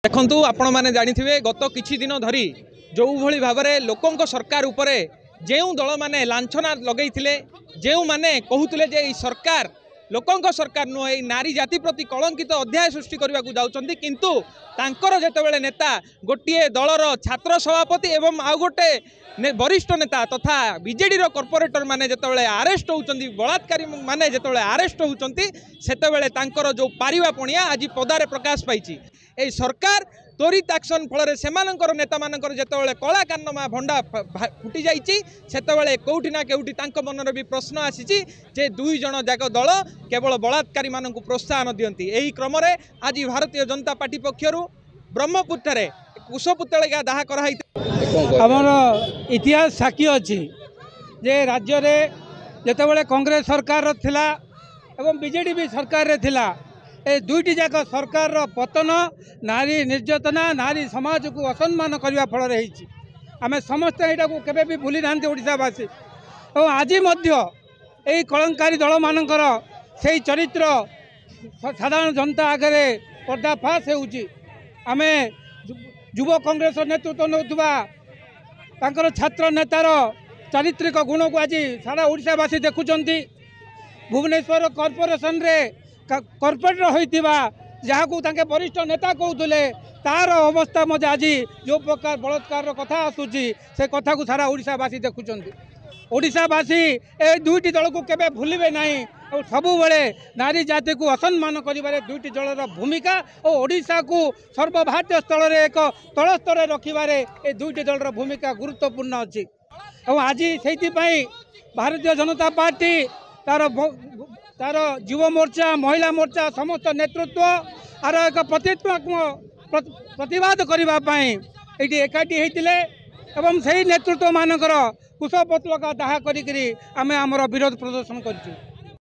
ଦେଖନ୍ତୁ, ଆପଣମାନେ ଜାଣିଥିବେ, ଗତ କିଛି ଦିନ ଧରି ଯେଉଁଭଳି ଭାବରେ ଲୋକଙ୍କ ସରକାର ଉପରେ ଯେଉଁ ଦଳମାନେ ଲାଞ୍ଛନା ଲଗେଇଥିଲେ, ଯେଉଁମାନେ କହୁଥିଲେ ଯେ ଏଇ ସରକାର ଲୋକଙ୍କ ସରକାର ନୁହଁ, ଏଇ ନାରୀ ଜାତି ପ୍ରତି କଳଙ୍କିତ ଅଧ୍ୟାୟ ସୃଷ୍ଟି କରିବାକୁ ଯାଉଛନ୍ତି, କିନ୍ତୁ ତାଙ୍କର ଯେତେବେଳେ ନେତା, ଗୋଟିଏ ଦଳର ଛାତ୍ର ସଭାପତି ଏବଂ ଆଉ ଗୋଟେ ବରିଷ୍ଠ ନେତା ତଥା ବିଜେଡ଼ିର କର୍ପୋରେଟର ମାନେ ଯେତେବେଳେ ଆରେଷ୍ଟ ହେଉଛନ୍ତି, ବଳାତ୍କାରୀ ମାନେ ଯେତେବେଳେ ଆରେଷ୍ଟ ହେଉଛନ୍ତି, ସେତେବେଳେ ତାଙ୍କର ଯେଉଁ ପାରିବା ପଣିଆ ଆଜି ପଦାରେ ପ୍ରକାଶ ପାଇଛି। ଏଇ ସରକାର ତ୍ୱରିତ ଆକ୍ସନ୍ ଫଳରେ ସେମାନଙ୍କର ନେତାମାନଙ୍କର ଯେତେବେଳେ କଳା କାରନାମା ଭଣ୍ଡା ଫୁଟି ଯାଇଛି, ସେତେବେଳେ କେଉଁଠି ନା କେଉଁଠି ତାଙ୍କ ମନରେ ବି ପ୍ରଶ୍ନ ଆସିଛି ଯେ ଦୁଇ ଜଣ ଯାକ ଦଳ କେବଳ ବଳାତ୍କାରୀମାନଙ୍କୁ ପ୍ରୋତ୍ସାହନ ଦିଅନ୍ତି। ଏହି କ୍ରମରେ ଆଜି ଭାରତୀୟ ଜନତା ପାର୍ଟି ପକ୍ଷରୁ ବ୍ରହ୍ମପୁରଠାରେ କୁଶପୁତ୍ତଳିକା ଦାହ କରାହେଇଥିଲା। ଆମର ଇତିହାସ ସାକ୍ଷୀ ଅଛି ଯେ ରାଜ୍ୟରେ ଯେତେବେଳେ କଂଗ୍ରେସ ସରକାର ଥିଲା ଏବଂ ବିଜେଡ଼ି ବି ସରକାରରେ ଥିଲା, ଏ ଦୁଇଟି ଯାକ ସରକାରର ପତନ ନାରୀ ନିର୍ଯାତନା, ନାରୀ ସମାଜକୁ ଅସମ୍ମାନ କରିବା ଫଳରେ ହେଇଛି। ଆମେ ସମସ୍ତେ ଏଇଟାକୁ କେବେ ବି ଭୁଲି ନାହାନ୍ତି ଓଡ଼ିଶାବାସୀ। ଏବଂ ଆଜି ମଧ୍ୟ ଏଇ କଳଙ୍କାରୀ ଦଳମାନଙ୍କର ସେଇ ଚରିତ୍ର ସାଧାରଣ ଜନତା ଆଗରେ ପର୍ଦ୍ଦାଫାଶ ହେଉଛି। ଆମେ ଯୁବ କଂଗ୍ରେସର ନେତୃତ୍ୱ ନେଉଥିବା ତାଙ୍କର ଛାତ୍ର ନେତାର ଚାରିତ୍ରିକ ଗୁଣକୁ ଆଜି ସାରା ଓଡ଼ିଶାବାସୀ ଦେଖୁଛନ୍ତି। ଭୁବନେଶ୍ୱର କର୍ପୋରେସନରେ କର୍ପୋରେଟର ହୋଇଥିବା ଯାହାକୁ ତାଙ୍କେ ବରିଷ୍ଠ ନେତା କହୁଥିଲେ, ତାର ଅବସ୍ଥା ମଧ୍ୟ ଆଜି ଯେଉଁ ପ୍ରକାର ବଳାତ୍କାରର କଥା ଆସୁଛି, ସେ କଥାକୁ ସାରା ଓଡ଼ିଶାବାସୀ ଦେଖୁଛନ୍ତି। ଓଡ଼ିଶାବାସୀ ଏ ଦୁଇଟି ଦଳକୁ କେବେ ଭୁଲିବେ ନାହିଁ। ଆଉ ସବୁବେଳେ ନାରୀ ଜାତିକୁ ଅସମ୍ମାନ କରିବାରେ ଦୁଇଟି ଦଳର ଭୂମିକା ଓ ଓଡ଼ିଶାକୁ ସର୍ବଭାରତୀୟ ସ୍ତରରେ ଏକ ତଳ ସ୍ତରରେ ରଖିବାରେ ଏ ଦୁଇଟି ଦଳର ଭୂମିକା ଗୁରୁତ୍ୱପୂର୍ଣ୍ଣ ଅଛି। ଏବଂ ଆଜି ସେଇଥିପାଇଁ ଭାରତୀୟ ଜନତା ପାର୍ଟି ତାର ଯୁବ ମୋର୍ଚ୍ଚା, ମହିଳା ମୋର୍ଚ୍ଚା ସମସ୍ତ ନେତୃତ୍ୱ ଆର ଏକ ପ୍ରତିତ୍ୱାତ୍ମକ ପ୍ରତିବାଦ କରିବା ପାଇଁ ଏଇଠି ଏକାଠି ହେଇଥିଲେ ଏବଂ ସେଇ ନେତୃତ୍ୱମାନଙ୍କର କୁଶପତ୍ରିକା ଦାହ କରିକିରି ଆମେ ଆମର ବିରୋଧ ପ୍ରଦର୍ଶନ କରିଛୁ।